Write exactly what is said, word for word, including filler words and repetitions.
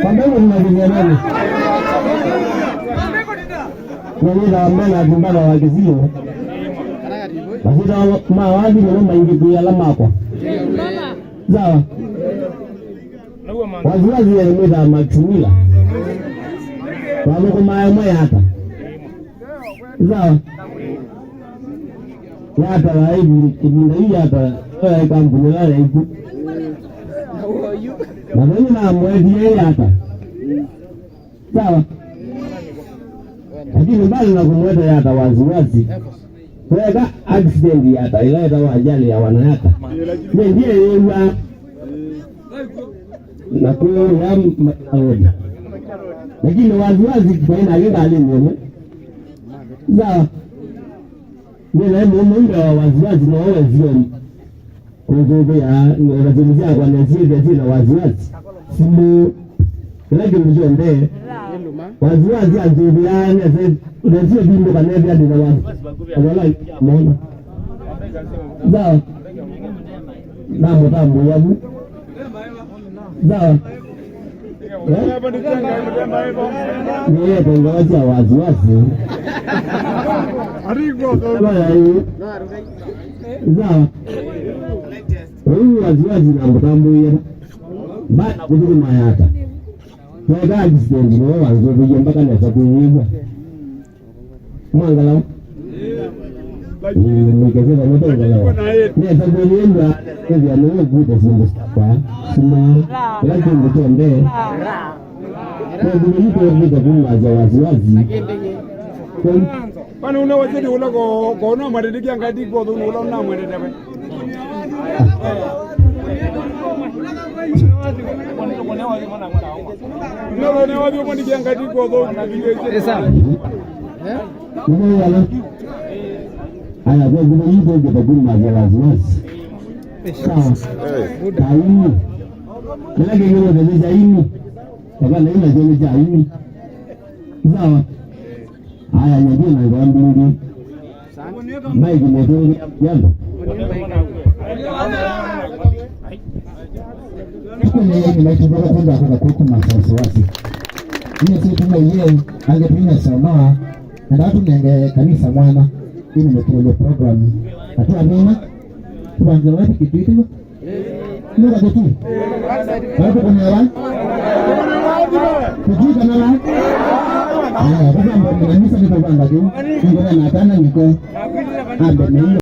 Kwamba ũguo nĩ kĩthenyanĩ. Na nĩthaa mbele ya kĩmbala wa kĩsio. Masyĩtwa ma wathi nĩmo maingĩ kwĩ ala makwa. Sawa. Waziwazi yeye mwĩthaa Maximila. Wathũkũmaa ĩmwe yata. Sawa. Yata ya ĩvi, ĩvinda ii yata, yo yaĩ kambuni ĩla yaiku. Na venye namwetie yata. Sawa. Lakini mbali na kumweta yata waziwazi, weka accident yata, ĩla ĩtawa ajali ya wanayata. Nĩ ndiye yĩw'a. Na kũya makarodi. Lakini waziwazi kwa ina yenda alini. Sawa. Nĩ na mũndũ wa waziwazi no wezio. Kũnzũvĩa, nĩ na simu syakwa nĩsyĩthĩa syĩ na wasiwasi. Simũ ĩla kĩndũ kyonthe. Wasiwasi anzũvĩa nese, nĩsyĩvindũka nethĩa ndĩ na wasiwasi. Wala mona. Sawa. Namũtambũĩa vu. Sawa. Eh? Nĩyete ngawa sya wasiwasi. Sawa. Ũu wasiwasi namũtambũie. Mbana kũthũkũma yata. Tweka accident nĩwe wanzũvĩie mpaka nesa kwĩyĩw'a. Mwangala. Ĩĩ, nĩkesĩla nĩtongelewa. Nesa kwĩyĩw'a, ĩthĩa nĩwe ũkũte syĩndũ syakwa. Sima. Ĩla kĩndũ kyonthe. Kwa vile yuko vita kumaza wasiwasi. Kwa Pana una wazidi ula ko, ko una mwarendekea ngati kwa una ula una mwarendekea. Una ula una wapi mwarendekea ngati kwa una. Esa. Ndio wala. Aya, kwa vile yuko vita kumaza wasiwasi. Sawa. Taini. Kila kingine ndio taini. Kwa nini ndio taini? Sawa. Aya, nyambie na ngambindi. Mike Mutungi, jambo. Tuko na yeye ni maitu bora kwenda kwa kwa kwa masasi wasi. Ni sisi tumo yeye, ange tunya soma, na watu nenge kanisa mwana, ili mtuwe program. Atu amina. Tuanze wapi kitu hicho? Nũka kũtũ. Nũka kũmĩola. Kũtũ kana la. Aya, kũkamba kanisa nĩ kũkamba kĩu. Nĩ kũkamba na atana nĩko. Ambe nĩ